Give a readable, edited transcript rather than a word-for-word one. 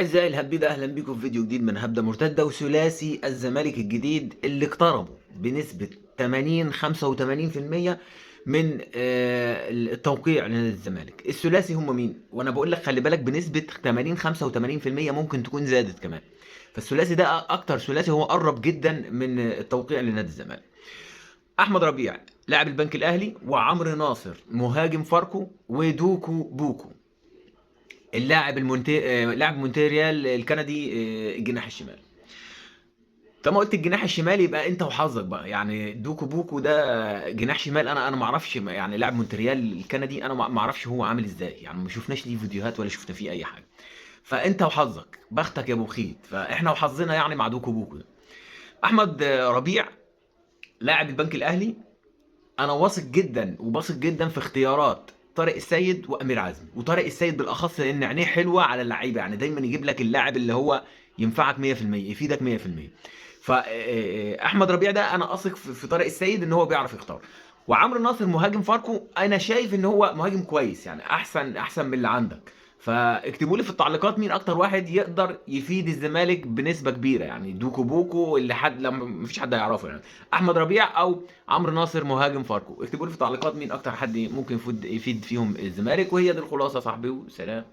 أعزائي الهبيدة، أهلا بكم في فيديو جديد من هبدة مرتدة. وثلاثي الزمالك الجديد اللي اقتربوا بنسبة 80 85% من التوقيع لنادي الزمالك. الثلاثي هم مين؟ وأنا بقول لك خلي بالك بنسبة 80 85% ممكن تكون زادت كمان. فالثلاثي ده أكتر ثلاثي هو قرب جدا من التوقيع لنادي الزمالك. أحمد ربيع لاعب البنك الأهلي، وعمرو ناصر مهاجم فاركو، ودوكو بوكو اللاعب المونتي لاعب مونتريال الكندي، الجناح الشمال. طالما قلت الجناح الشمال يبقى انت وحظك بقى، يعني دوكو بوكو ده جناح شمال، انا ما اعرفش، يعني لاعب مونتريال الكندي انا ما اعرفش هو عامل ازاي، يعني ما شفناش ليه فيديوهات ولا شفنا فيه اي حاجة. فانت وحظك، بختك يا ابو بخيت. فاحنا وحظنا يعني مع دوكو بوكو ده. احمد ربيع لاعب البنك الاهلي، انا واثق جدا وباثق جدا في اختيارات طارق السيد وامير عزمي، وطارق السيد بالاخص لان عينيه حلوة على اللعيبة، يعني دايما يجيب لك اللاعب اللي هو ينفعك 100%، يفيدك 100%. ف احمد ربيع ده انا اثق في طارق السيد ان هو بيعرف يختار. وعمرو ناصر مهاجم فاركو، انا شايف ان هو مهاجم كويس، يعني احسن من اللي عندك. فاكتبوا لي في التعليقات مين اكتر واحد يقدر يفيد الزمالك بنسبة كبيرة، يعني دوكو بوكو اللي حد لما مفيش حد هيعرفه، يعني احمد ربيع او عمرو ناصر مهاجم فاركو. اكتبوا لي في التعليقات مين اكتر حد ممكن يفيد فيهم الزمالك. وهي دي الخلاصة يا صاحبي، وسلام.